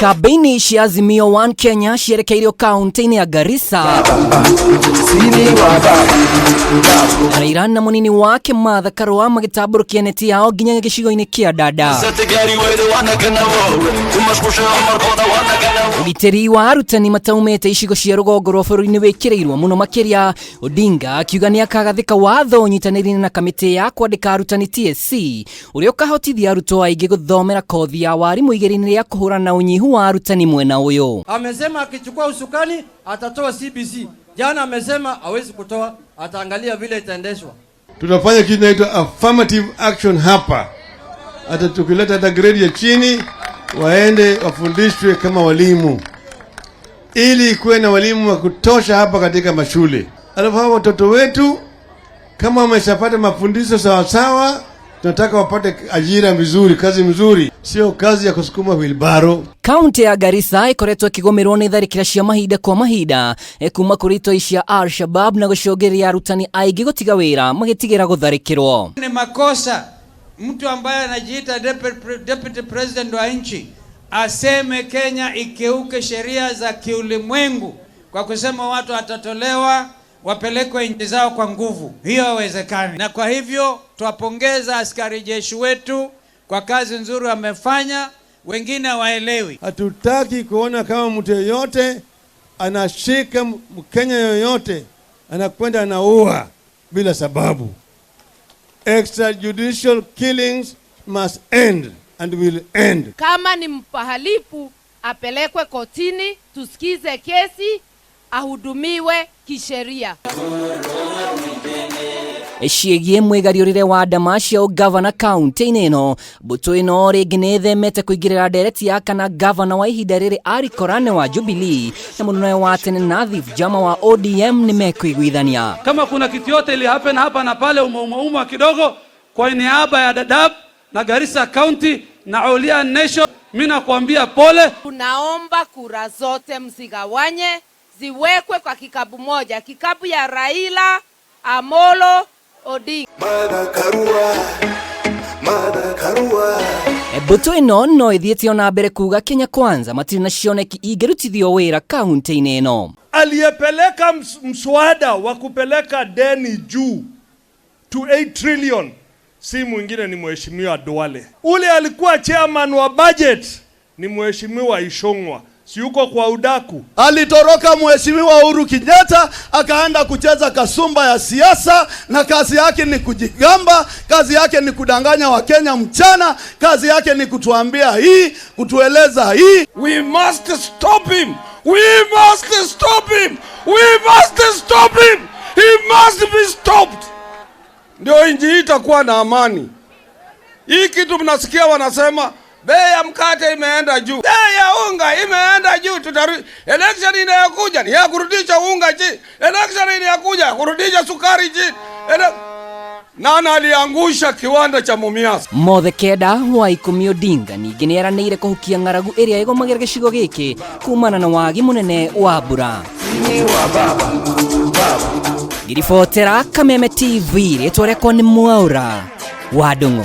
Kambeini cia Azimio One Kenya cierekeirio kaunti-inĩ ya Garissa. Raila na mũnini wake Martha Karua magĩtambũrũkia neti yao nginya gĩcigo-inĩ kĩa Dadaab. Ũgitĩri wa arutani mataumĩte icigo cia rũgongo rwa bũrũri nĩ wĩkĩrĩirwo mũno makĩria. Odinga akiuga nĩ akagathĩka watho ũnyitanĩri na kamĩtĩ ya kwandĩka arutani TSC ũrĩa ũkahotithia arutwo aingĩ gũthomera kothi ya warimũ igeria-inĩ rĩa kũhũrana na ũnyihu wa arutani mwena ũyũ. Amesema akichukua usukani atatoa CBC. Jana amesema hawezi kutoa, ataangalia vile itaendeshwa. Tutafanya kitu inaitwa affirmative action hapa, hata tukileta hata grade ya chini waende wafundishwe kama walimu, ili kuwe na walimu wa kutosha hapa katika mashule. Alafu hawa watoto wetu kama wameshapata mafundisho sawasawa, tunataka wapate ajira mzuri, kazi mzuri, sio kazi ya kusukuma wheelbarrow. Kaunti ya Garissa ikoretwo ĩkĩgũmĩrwo nĩ tharĩkĩra cia mahinda kwa mahinda kuma kũrĩ itoi cia Al-Shabab na gũcũngĩrĩria arutani aingĩ gũtiga wĩra magĩtigĩra gũtharĩkĩrwo. Ni makosa mtu ambaye anajiita deputy president wa nchi aseme Kenya ikiuke sheria za kiulimwengu kwa kusema watu watatolewa wapelekwe nchi zao kwa nguvu. Hiyo haiwezekani. Na kwa hivyo twapongeza askari jeshi wetu kwa kazi nzuri wamefanya. Wengine hawaelewi. Hatutaki kuona kama mtu yeyote anashika Mkenya yoyote anakwenda anaua bila sababu. Extrajudicial killings must end and will end. Kama ni mhalifu apelekwe kotini, tusikize kesi, ahudumiwe kisheria. Ciĩgiĩ mwĩgariũrĩre wa ndama cia ũgavana kaunti-inĩ ĩno, mbũtũ ĩno rĩngĩ nĩ ĩthemete kũingĩrĩra ndereti ya kana gavana wa ihinda rĩrĩ Ali Korane wa Jubilee na mũnene wa tene Nathif Jama wa ODM nĩ mekũiguithania. Kama kuna kitu yote ili happen hapa na pale, umeuma kidogo, kwa niaba ya Dadaab na Garissa County na Aulia Nation, mimi nakwambia pole. Tunaomba kura zote msigawanye, ziwekwe kwa kikapu moja, kikapu ya Raila Amolo Odinga. Mbũtũ ĩno no ĩthiĩte ona mbere kuga Kenya Kwanza matirĩ na cioneki ingĩrutithio wĩra kaunti-inĩ ĩno. Aliyepeleka mswada wa kupeleka deni juu to 8 trillion si mwingine ni Mheshimiwa Duale. Ule alikuwa chairman wa budget ni Mheshimiwa Ichung'wah, si yuko kwa udaku. Alitoroka Mheshimiwa Uhuru Kenyatta akaenda kucheza kasumba ya siasa, na kazi yake ni kujigamba, kazi yake ni kudanganya Wakenya mchana, kazi yake ni kutuambia hii, kutueleza hii. We must stop him. We must stop him. We must stop him. He must be stopped. Ndio nchi hii itakuwa na amani. Hii kitu mnasikia wanasema bei ya mkate imeenda juu, bei ya unga imeenda juu. Election inayokuja ni ya kurudisha unga chini, election inayokuja kurudisha sukari chini. Nani aliangusha kiwanda cha Mumias? Mothe kenda wa ikũmi Odinga ningĩ nĩ eranĩire kũhukia ng'aragu ĩrĩa ĩgũmagĩra gĩcigo gĩkĩ kumana na wagi mũnene wa mbura. Ngiribotera Kameme TV, rĩtwa rĩakwa nĩ Mwaũra wa Ndung'u.